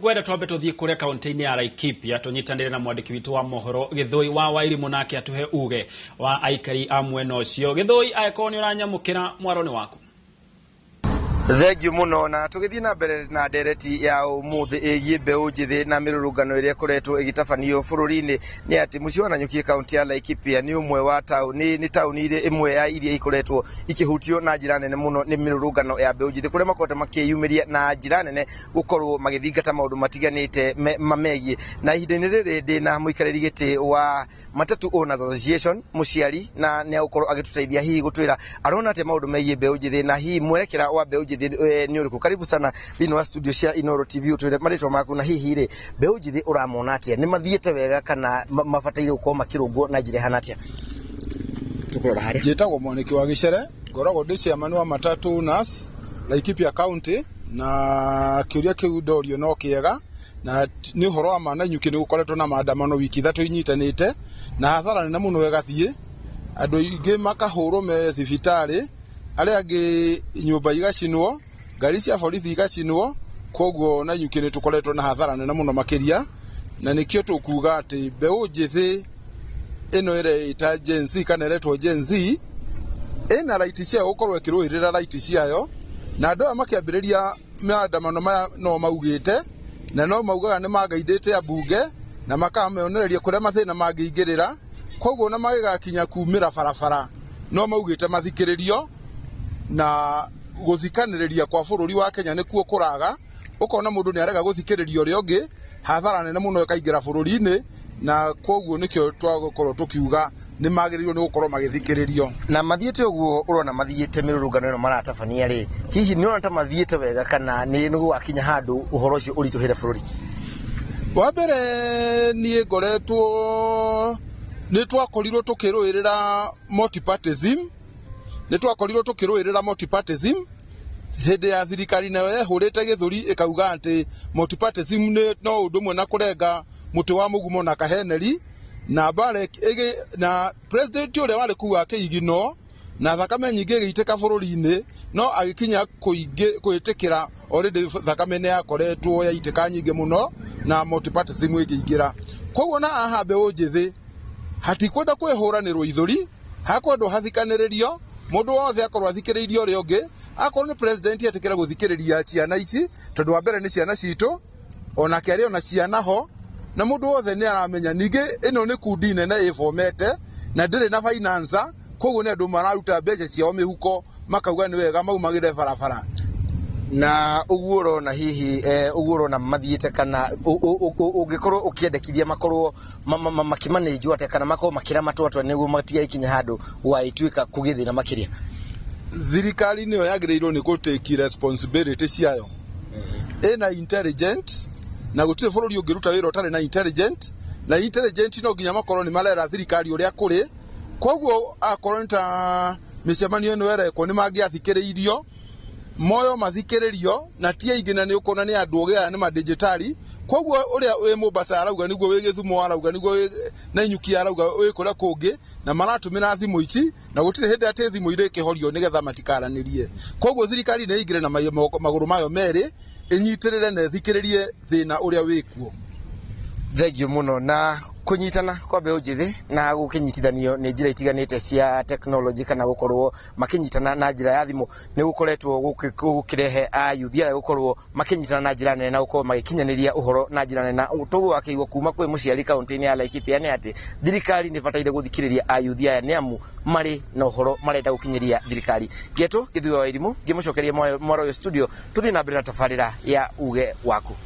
Ngwenda twambe tũthiĩ kũrĩa kaunti-inĩ ya Laikipia, tũnyitanĩre na mwandĩki witũ wa mohoro Gĩthũi wa Wairimũ, nake atũhe uge wa aikari a mwena ũcio. Gĩthũi, angĩkorwo nĩ ũranyamũkĩra, mwaro nĩ waku. Thengiũ mũno. Na tũgĩthiĩ na mbere na ndereti ya ũmũthĩ ĩgiĩ mbeũ njĩthĩ na mĩrũrũngano ĩrĩa ĩkoretwo ĩgĩtabanio bũrũri-inĩ, nĩ atĩ mũciĩ wa Nanyuki, kaunti ya Laikipia, nĩ ũmwe wa taũni, nĩ taũni irĩ ĩmwe ya iria ikoretwo ikĩhutio na njĩra nene mũno nĩ mĩrũrũngano ya mbeũ njĩthĩ, kũrĩa makoretwo makĩyumĩria na njĩra nene gũkorwo magĩthingata maũndũ matiganĩte mamegiĩ. Na ihinda-inĩ rĩrĩ ndĩna mũikarĩri gĩtĩ wa Matatu Owners Association, mũciari, na nĩ agũkorwo agĩtũteithia hihi gũtwĩra arona atĩa maũndũ megiĩ mbeũ njĩthĩ na hihi mwerekera wa mbeũ njĩthĩ nĩ ũrĩkũ. Karibu sana thĩinĩ wa studio cia Inoro TV. Ũtwĩre marĩtwa maku, na hihi rĩ, mbeũ njĩthĩ ũramona atĩa? Nĩ mathiĩte wega kana mabataire gũkorwo makĩrũngwo na njĩra ĩhana atĩa? Tũkũrora harĩa. Njĩtagwo Mwaniki wa Gĩcere, ngoragwo ndĩ chairman wa Matatu Owners Laikipia County. Na kĩũria kĩu ndorio no kĩega, na nĩ ũhoro wa ma, Nanyuki nĩ gũkoretwo na maandamano wiki 3 inyitanĩte, na hathara nene mũno ĩgathiĩ, andũ aingĩ makahũrwo me thibitarĩ, arĩa angĩ nyũmba igacinwo, ngari cia borithi igacinwo. Koguo Nanyuki nĩ tũkoretwo na hathara nene mũno makĩria, na nĩkĩo tũkuga atĩ mbeũ njĩthĩ ĩno ĩreĩta Gen Z kana ĩretwo Gen Z ĩna right ciayo gũkorwo ĩkĩrũĩrĩra right ciayo. Na andũ aya makĩambĩrĩria maandamano maya no maugĩte na no maugaga nĩ magaindĩte ambunge na makameonereria kũrĩa mathĩna mangĩingĩrĩra. Koguo na magĩgakinya kumĩra barabara, no maugĩte mathikĩrĩrio, na gũthikanĩrĩria kwa bũrũri wa Kenya nĩkuo kũraga. Ũkona mũndũ nĩ arega gũthikĩrĩria ũrĩa ũngĩ, hathara nene mũno ĩkaingĩra bũrũri-inĩ, na koguo nĩkĩo twagũkorwo tũkiuga nĩ magĩrĩirwo nĩ gũkorwo magĩthikĩrĩrio. Na mathiĩte ũguo ũrona mathiĩte, mĩrũrũngano ĩno maratabania rĩ, hihi nĩ ũrona ta mathiĩte wega kana nĩ gũgakinya handũ ũhoro ũcio ũritũhĩre bũrũri? Wa mbere, niĩ ngoretwo nĩ twakorirwo tũkĩrũĩrĩra multipartyism, nĩ twakorirwo tũkĩrũĩrĩra multipartyism hĩndĩ ya thirikari, nayo yehũrĩte gĩthũri ĩkauga atĩ multipartyism nĩ no ũndũ ũmwe na kũrenga mũtĩ wa mũgumo na kaheneri na mbara na president ũrĩa warĩ kũu akĩiginwo na thakame nyingĩ ĩgĩitĩka bũrũri-inĩ, no agĩkinya kũingĩ kwĩtĩkĩra already thakame nĩ yakoretwo yaitĩka nyingĩ mũno na multipartyism ĩkĩingĩra. Koguo na haha mbeũ njĩthĩ hatikwenda kwĩhũranĩrwo ithũri, hakwendwo hathikanĩrĩrio, mũndũ wothe akorwo athikĩrĩirie ũrĩa ũngĩ. Akorwo nĩ president, etĩkĩre gũthikĩrĩria ciana ici, tondũ wa mbere nĩ ciana citũ, onake arĩ ona ciana ho, na mũndũ wothe nĩ aramenya. Ningĩ ĩno nĩ kundi nene ĩbomete na ndĩrĩ na finance, koguo nĩ andũ mararuta mbeca ciao mĩhuko, makauga nĩ wega maumagĩre barabara. Na ũguo ũrona hihi ũguo ũrona mathiĩte, kana ũngĩkorwo ũkĩendekithia makorwo makĩmanĩnjwo atĩa, kana makorwo makĩramatwo atĩa nĩguo matigagĩkinye handũ gwagĩtuĩka kũgĩthĩna makĩria? Thirikari nĩyo yagĩrĩirwo nĩ gũtake responsibility ciayo. Ĩna intelligent, na gũtirĩ bũrũri ũngĩruta wĩra ũtarĩ na intelligent, na intelligent no nginya makorwo nĩ marera thirikari ũrĩa kũrĩ. Koguo akorwo nĩ ta mĩcemanio ĩno ĩrekwo, nĩ mangĩathikĩrĩirio moyo, mathikĩrĩrio na ti aingĩ, na nĩ ũkuona nĩ andũ ogĩ, aya nĩ madijitali. Koguo ũrĩa wĩ Mombasa arauga nĩguo wĩ Gĩthumo arauga, nĩguo wĩ Nanyuki arauga, wĩ kũrĩa kũngĩ, na maratũmĩra thimũ ici, na gũtirĩ hĩndĩ atĩ thimũ irĩkĩhorio nĩgetha matikaranĩrie. Koguo thirikari nĩ ĩingĩre na magũrũ mayo merĩ, ĩnyitĩrĩre na ĩthikĩrĩrie thĩna ũrĩa wĩkuo. Thengiũ mũno. Na kũnyitana kwa mbeũ njĩthĩ na gũkĩnyitithanio nĩ njĩra itiganĩte cia tekinoronjĩ, kana gũkorwo makĩnyitana na njĩra ya thimũ, nĩ gũkoretwo gũkĩrehe ayuthi aya gũkorwo makĩnyitana na njĩra nene na gũkorwo magĩkinyanĩria ũhoro na njĩra nene. Na tũguo akĩigua kuma kwĩ mũciari kaunti-inĩ ya Laikipia nĩ atĩ thirikari nĩ ĩbataire gũthikĩrĩria ayuthi aya, nĩ amu marĩ na ũhoro marenda gũkinyĩria thirikari. Ngetwo Gĩthuo wa Irimũ, ngĩmũcokeria mwaro ũyũ studio, tũthiĩ na mbere na tabarĩra ya uge waku.